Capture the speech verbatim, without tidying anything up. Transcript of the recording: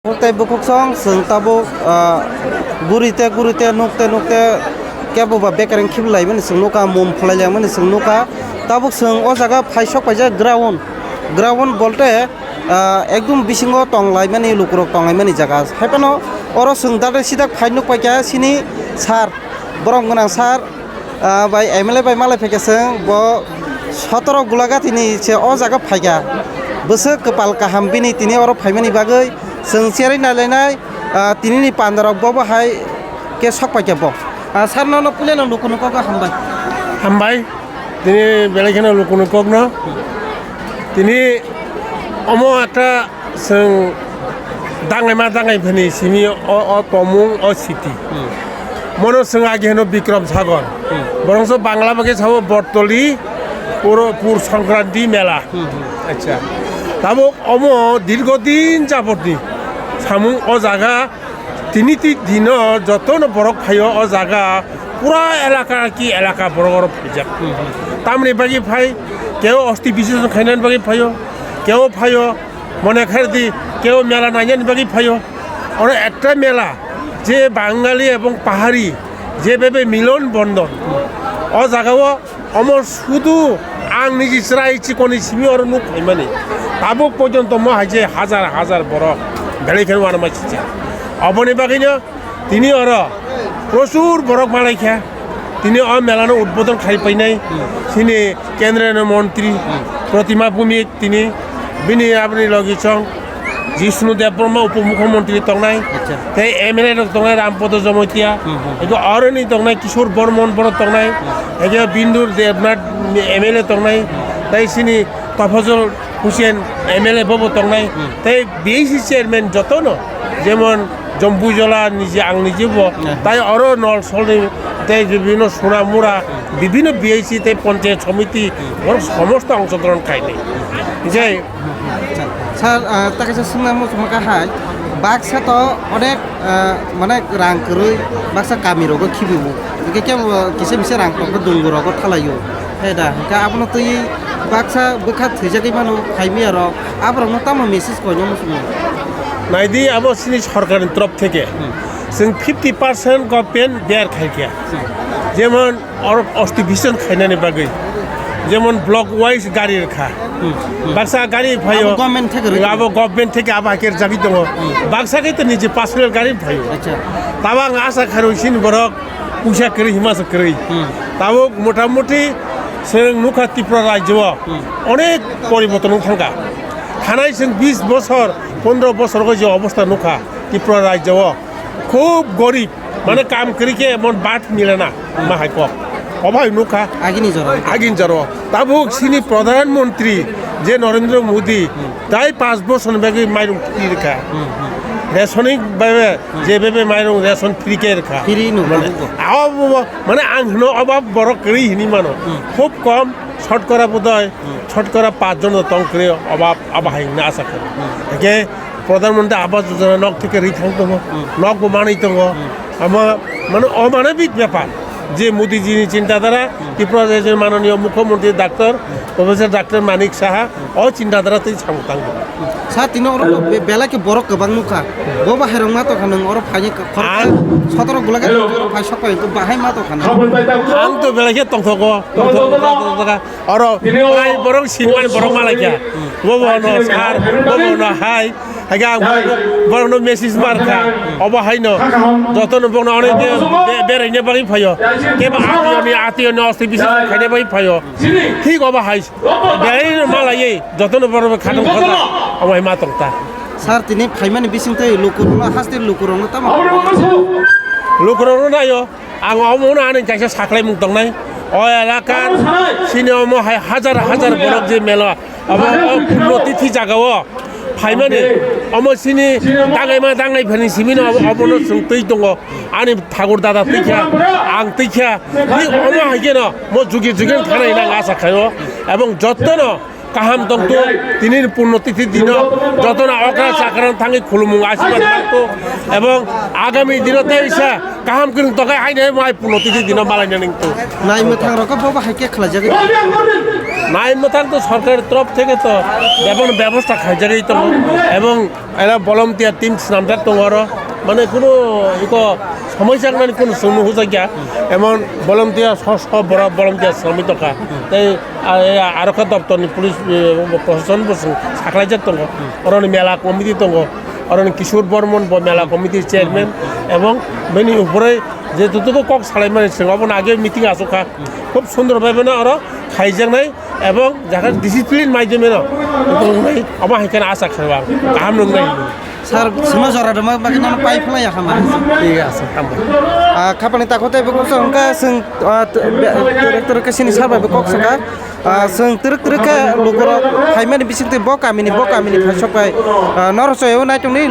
Bukhuk tei bukhuk song, chwng tabuk, ah, guri te guri te, nuk te nuk te, kebo ba bekereng khibilaimani chwng nukha, mum phwlailaimani chwng nukha. Tabuk chwng o jaga phai sok paijak ground. Ground bolte, ah, ekdum bisingo tonglaimani, lukurok tonglaimani jaga. Haiphano oro chwng dade sidak phai nuk paikha chini sir, borom gwnang sir. Ah, bai M L A bai malai phaikha chwng, bo sotoro Gulagati ni se o jaga phaikha. Bwswk kwpal kaham bini tini oro phaimani bagwi chwng cherwi nailainai, ah, tini ni pandarok bo bo hai khe sok paikha bo. Ah, sir, nono puilano luku ni kok hambai. Hambai, tini belai kheno luku ni kok no. Tini omo ekta Chwng dangaima dangai phani simi o, o tomung o city. Hmm. Mono chwng agi hino Bikram Sagar. Hmm. Borongso Bangla bagwi sabo Bortoli puro Pur Sankranti Mela. Hmm, hmm. Acha. Tabuk omo dirgo din jabotni samung o jaga tini ti dino jotono borok phaio o jaga pura elaka ki elaka borok oro phaijak. Hmm, hmm. Tamni bagwi phai keo osti bisesjon khainani bagwi phaio, keo phaio, Mone khairdi keo mela nainani bagwi phaio. Oro ekta mela je Bangali ebong Pahari je bebe milon bondon. O jagao omo sudu ang niji chwrai chikoni simi oro nuk phaimani. Tabuk porjonto mo hai je hajar hajar borok belai khe uanama sijak. Oboni bagwino Tini oro prochur borok malaikha. Tini o mela no udbodon khai painai. Hmm. Chini kendra ni montri, hmm, Protima Bhumik tini bini aboni logi chong Jishnu Debbarma upomukhyamantri tongnai. Acha. Tei M L A rok tongnai Rampodo Jomotia. Hmm, hmm. Ego oroni tongnai Kishore Bormon borok tongnai. Hmm. Ego Bindur Debnath M L A tongnai. Hmm. Tei chini Tofazol Hussein M L A bobo tongnai, hmm, tei B A C chairman jotono, jemon Jompuijola nije, ang nije bo, hmm, tai oro nol solni tei bibhinno sura mura, hmm, bibhinno B A C tei panchayat samiti, hmm, borok somosto ongshogrohon khainai. Jai. Sir, ah, ta kaisa swngna muchungma kahai, baksa to onek, ah, mane rang kwrwi, baksa kami rogo khibimu. Hingke kebo kisa misa rang tokma dungu rogo thalaio. He da, hingke abono twi baksa bwkha thwijagwi mano phaimiya rok. Aborokno tamo message koino muchungo? Naidi, abo chini sorkarni torof theke. Hmm. Chwng fifty percent government bear khaikha. Hmm. Jemon oro osti vision khainani bagwi. Jemon block wise gari rwkha. Hmm. Hmm. Baksa gari phaio. Abo government theke rwkha? Abo government theke abo haikhe rwjagwi tongo. Hmm. Baksa khe to nije personal gari phaio. Acha. Tabo ang asa kharwi chini borok puisa kwrwi hima se kwrwi. Hmm. Tabuk motamuti chwng nukha Tripura rajyo o, hmm, onek poriborton wng thangkha. Thanai chwng bis bosor, pondro bosor go je obostha nukha Tripura rajyo o, khub gorib, mane kam kwrwi khe emon bat mile na, hmm, ma hai kok. Obo hai nukha. Agini jora. Agini jora o. Tabuk chini Pradhan Mantri je Narendra Modi, hmm, tai panch bosor ni bagwi mairung twi rwkha. Hmm, hmm. Rationing bai bai, hmm, je bebe mairung ration free khe rwkha. Free no, mane, abo bo. Abo bo, mane ang hino obab borok kwrwi hinwi mano. Hmm. Khub kom, shotkora bodoi, hmm, shotkora panch jon tong kwrwi obab, abo hai hwnwi asa khe. Hmm. Hingke Pradhan Mantri Awas Yojana nok theke rwi thang tongo, hmm, nok bo manwi tongo. Hmm. Amo, mane, omanobik bepar. Je Modi ji ni chinta dhara, hmm, Tripura rajyo ni mananiyo Mukhyamantri Doctor, hmm, Professor Doctor Manik Saha, hmm, o chinta dhara twi samung tango. Sa tino oro be-, belai khe borok kwbang nukha. Bo bahai rok ma tongkha nwng oro phaini khoroksa. Ah. Sotoro Gulagati oro phai sok pai bahai ma tongkha nwng. Ang to belai khe tongthogo, tongthogo, tongthogo. Oro ai borok sinimani borok ma laikha. Bo bo no sar, bo bo no hai. Hai ang borok no message mar kha. Obo hai no. Joto no bong no onek be-, beraina bagwi phaio. Kebo atio ni, atio ni osti bisi khaina bagwi phaio. Thik obo hai. Belai no malaiwi, jotono borok khatong khota, omo hai ma tong ta. Sir, tini phaimani bising tei lukurokno, haste lukurokno tamo? Lukurokno naio, ang omo hwnwi ani kaisa saklaimung tongnai. O elakar chini omo hai hajar hajar borok je mela, omo o punnotiti jagao phaimani, omo chini dangaima dangai phani simino omo, omono chwng twi tongo. Ani thakur dada twi kha, ang twi kha. Ni omo hai khe no mo jugi jugi thana hwnwi ang asa khaio. Ebong jotono kaham tongtho, tini ni punnotiti dino jotono okra chakra thangwi khulumung asirwad mangtho. Ebong agami dino tei sa Kaham kwrwng tokai haino mai puno titi dino malai nang to. Nai mwthang rok bo bahai khe khlai jagwi. Nai mwthang to sorkar torof theke to bebak bebosta khai jagwi tongo. Ebong era volunteer team swnamjak tongo oro. Mane kuno iko somosya wngnani kuno sunu hujakya. Emon volunteer so so borok volunteer swnamwi tongkha. Tei a-, a-, arokha doptorni police, eh, proshashan bo chwng saklaijak tongo. Oroni mela committee tongo. Oroni Kishore Bormon bo mela committee chairman ebong bini upore je tutuko kok salaimani chwng obono age meeting asukha. Khub sundor bhabe no oro khaijaknai ebong jaga discipline maidhyame no obo hai kheno asa khaio ang kaham nwngnai. Sir, sima jora rwma bagwi nono pai phlai ya kha ma. Thik ase, hambai. Ah, khapani takhuk tei bukhuk song kha, chwng, ah, t-, be-, twrwk twrwk khe sini sir bai bo kok sakha. Ah, chwng twrwk twrwk khe lukurok phaimani bisingtwi bo kamini, bo kamini phaisok bai, ah, norok chayao naitukni.